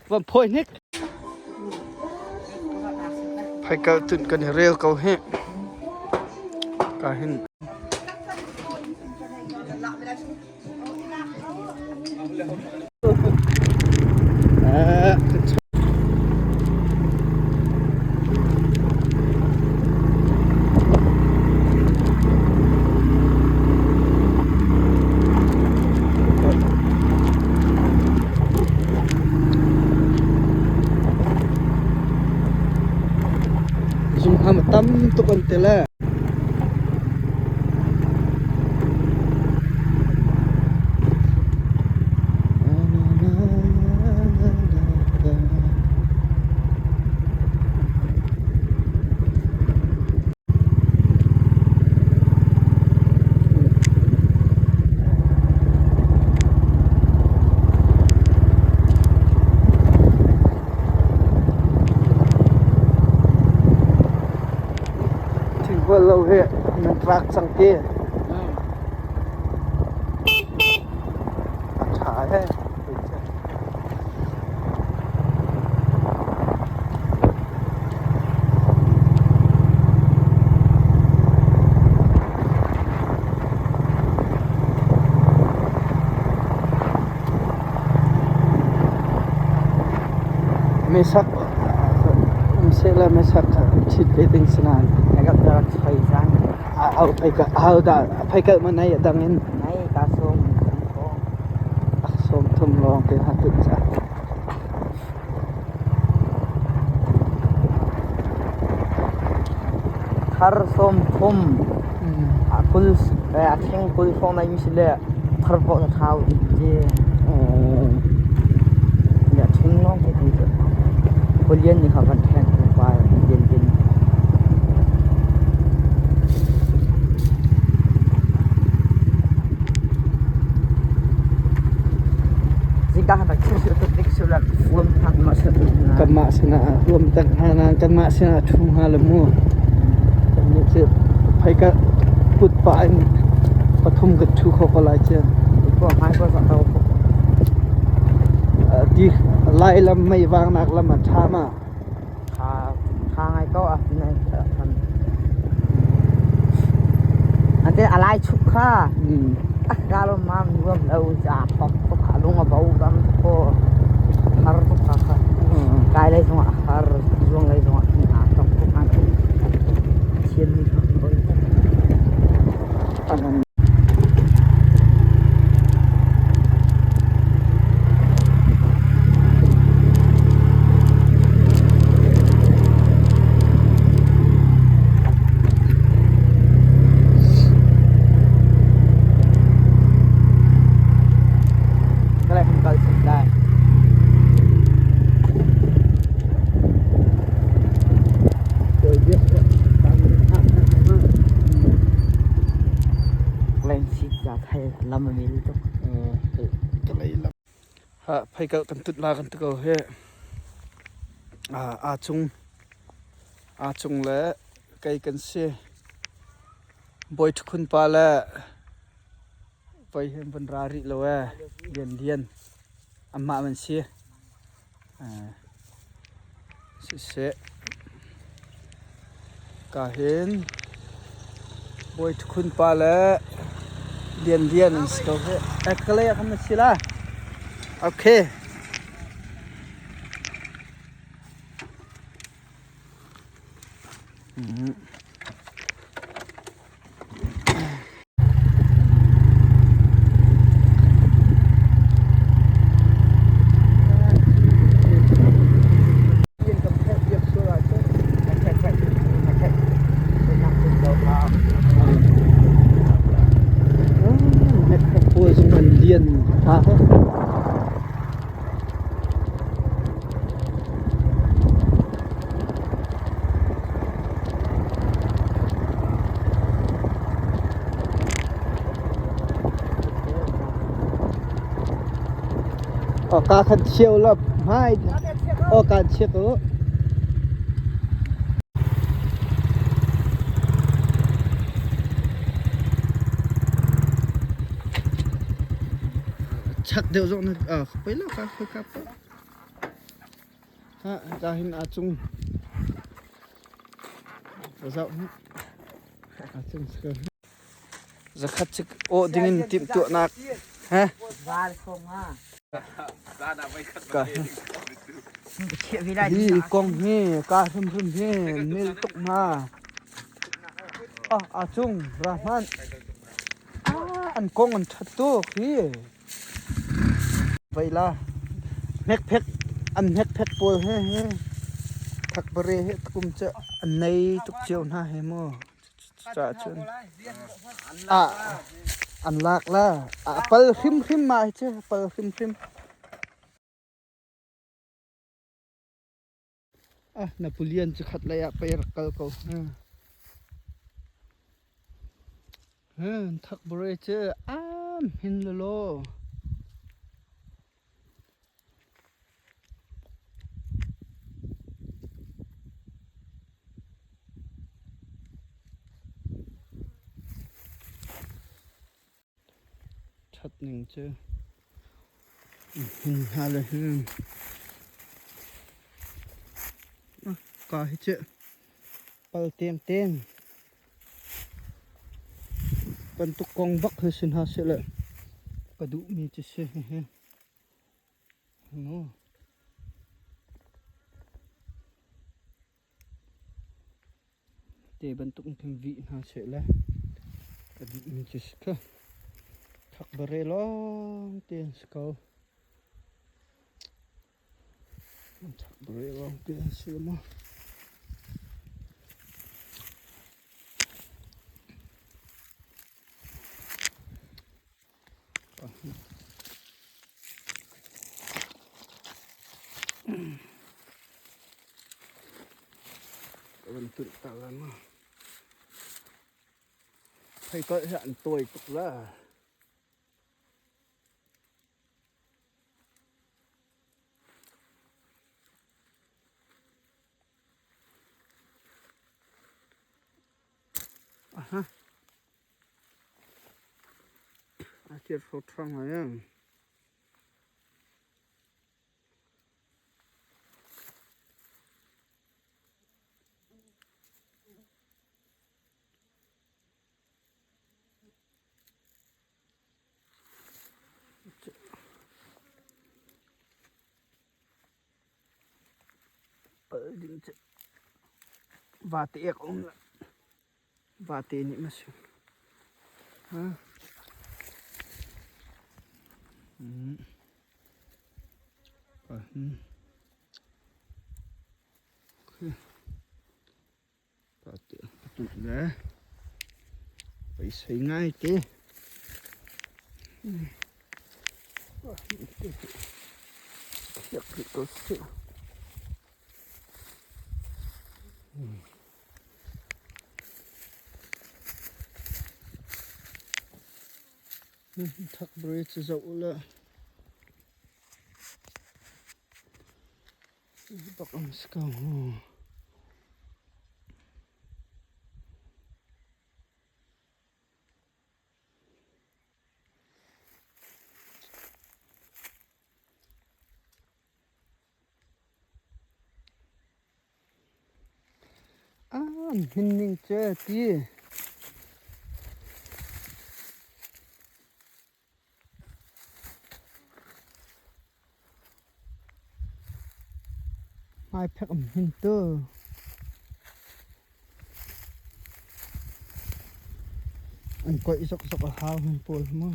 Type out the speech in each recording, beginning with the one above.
Van phawi hnik. Phaikal tun kan i rel ko hih. Ka hin. Zungham tam tuk an ti le. Thinghual lo hi nan tlak cang ti. A ṭha he. Mesak um sehla mesak ṭhit ve ding si nain. Aho dah pheikalh ma nei a dang in? Sawm thum lawng te hna tut ca. Thar sawm thum a kul a theng kul hrawng nai mi si le thar pawh na thau ti. Ya theng lawng te ti. Khualian nih kha kan theng pa lian din. Kanmah sinah huam tak hna nain kanmah sinah ṭhu hnga lo mu. Kannih cu phaika put pah in pathum kan ṭhu kho ko lai cu. Ti lai lam mei vangnak lam a ṭha ma? Tha ngai ko a Ante a lai chuk kha a lo mam nuam lo za thok tuk a lung a bo kam ko har tuk kha kha kai lei zong ah har zuang lei zong ah a tok tuk an thian mi kha Pheikalh kan tut la kan ti ko hi. Aa cung aa cung le kei kan si. Bawi ṭhukhun pa le voi hi van ra rih lo ee. Lian Lian amah man si. Siseh ka hin Bawi ṭhukhun pa le Lian Lian an si ko hih. Kalay ah khan na si la. Okay. Mm. Lian ha Ka khan cheu la hmai aw kaan chiak u. Chak deuh zong na pei lo ka ka pa. Ha ka hin a cung. Zau a cung ska. Zakhat chik o dingin tim tuahnak he. Val song ha. Ka hi kong hi ka hrimhrim hi mil tuk hna. A cung Rahman an kong an ṭhat tuk hi. Veila hmekphek an hmekphek pawl he he thakbare he kum cu an nei tuk cio hna he mu. Cucaah cun an lak la a pal hrimhrim mah hi cu pal hrimhrim. Ah Napoleon cu khat lei ah pei rak kal ko. Thakbare cu am hin lawlaw. Ṭhat ning cu hin hna le hin ka hi cu pal tengteng bantuk kong bak hi si hna seh le ka duhmi cu si hihi. Te bantuk in khin vih hna seh le ka duhmi cu si kha. Thakbare lawng te an si ko. Thakbare lawng te an si maw. Ka van tulh ta la ma. Pheikolh hi an tawi tuk la. Aha. A thir hrawkhrang ngai ang. Pal ding cu vate ek um la. Vate nih ma si. Ha? Mm. Vate tu le. Paisei ngai te. Khiak rih ko sih. Thak bridge zoh ulaw bak an si ko. An hmin ning cu ti. Hmaiphek an hmin tu. An koih zokzok a hau hin pawl mu.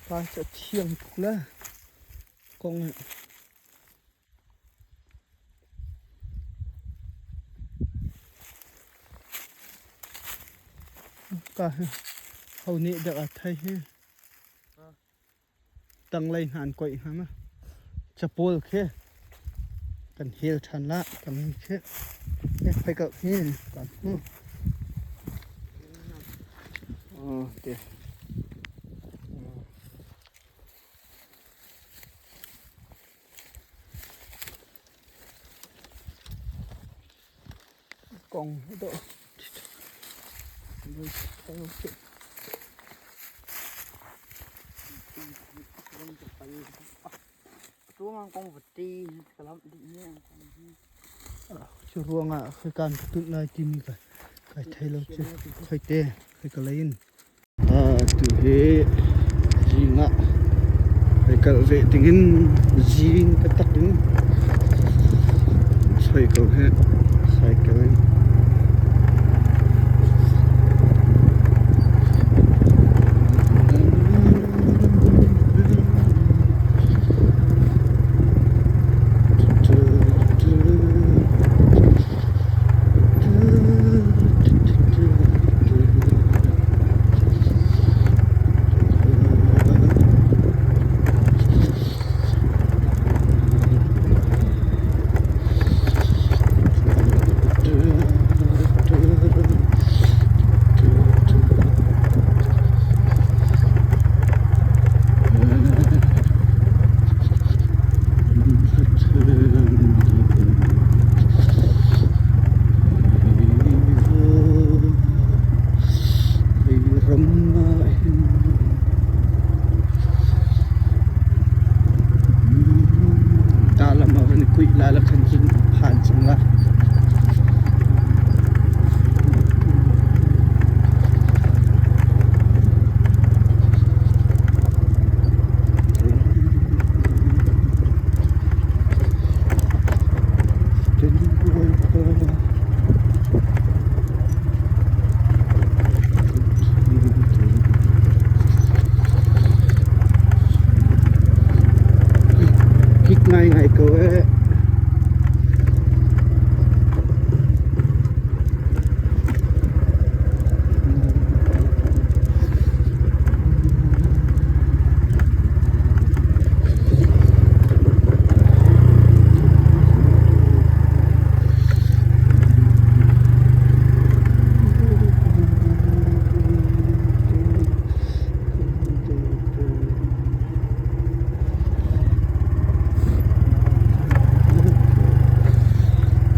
Pa cu a thiang tuk le kong ah ka hi ho nih dah a thei hi Tanglei hna an koih hnga ma? Capawl khi kan hel ṭhan la tang khi phai hi kan hmu. Oh, te. Kong do. Tuang kong vati ka lam dih ni ang kong hi. Cu ruangah khoikan ka tulh lai timi ka kai thei lo cu khoite khoi ka lei in. Tu hi zing ah hei kal ve dingin zing ka tak in choi ko hi cycle in. Lam ah kan i kuih lai la khan cun phan cang la. Kik ngaingai ko eh.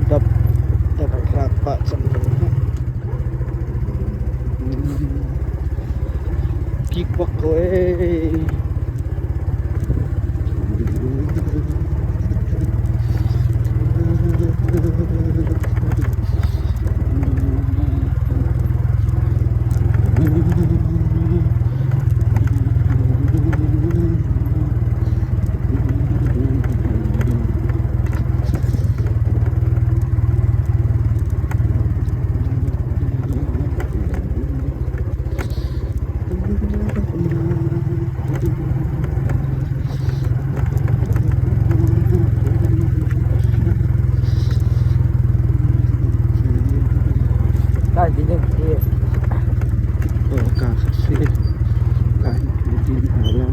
Dap dap rak pah cang ko. Kik bak ko ee. Kai di ding si. Ka si. Ka din hala.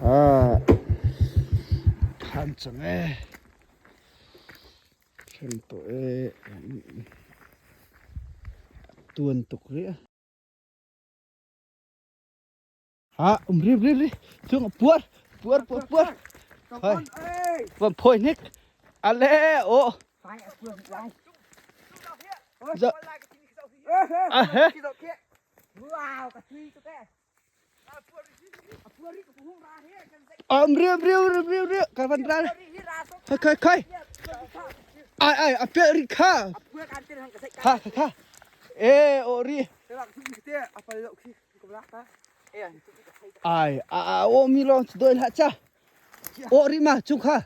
Ah. Than chang e. Than to e. Tuan tuk ri. Ha, ri ri ri. Chung puar, puar puar puar. Thôi. Vâng phôi nick. Ale ô. Dạ. À he. Om ri ri ri ri ri ka van ra. Khơi khơi khơi. Ai ai a pe ri kha. Kha kha kha. E o ri. Ai a o mi long doi la cha. O ri ma chung kha.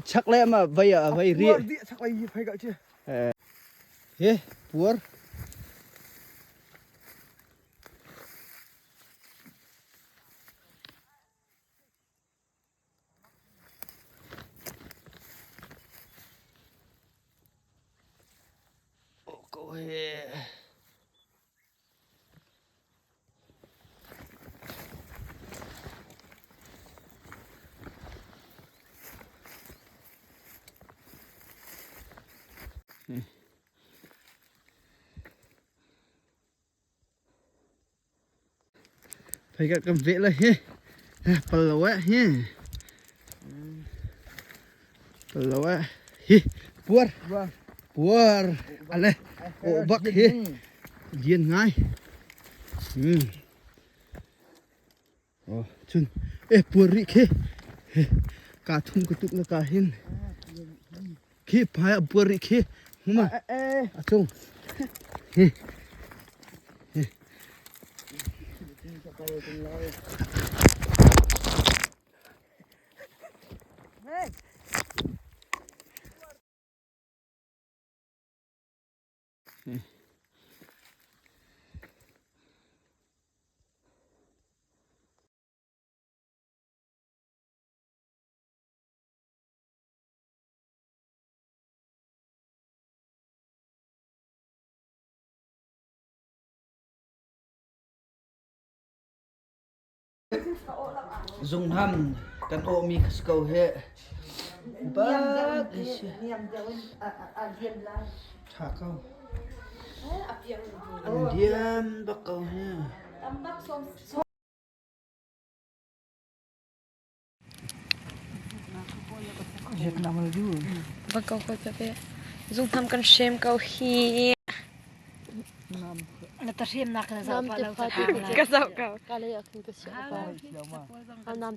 Chak le ma vai a vai ri. He puar. Ko he. Thấy các cầm vẽ là he. Pal lo he. Pal lo he. Puar. Puar ale o bak hi lian ngai. Oh, cun e puar rih khi. Ka thum ka tuk na ka hin. Khi phai a puar rih khi. Huma. A cung. Hi. Zungham kan awhmi kha si ko hih. Bat Ṭha ko. An liam bak ko hi. Bak ko ko pe. Zungham kan hrem ko hi. Na ta hremnak na zoh pa lo Ka zoh ko. Ka lei ah khin ka siah pa. Nam.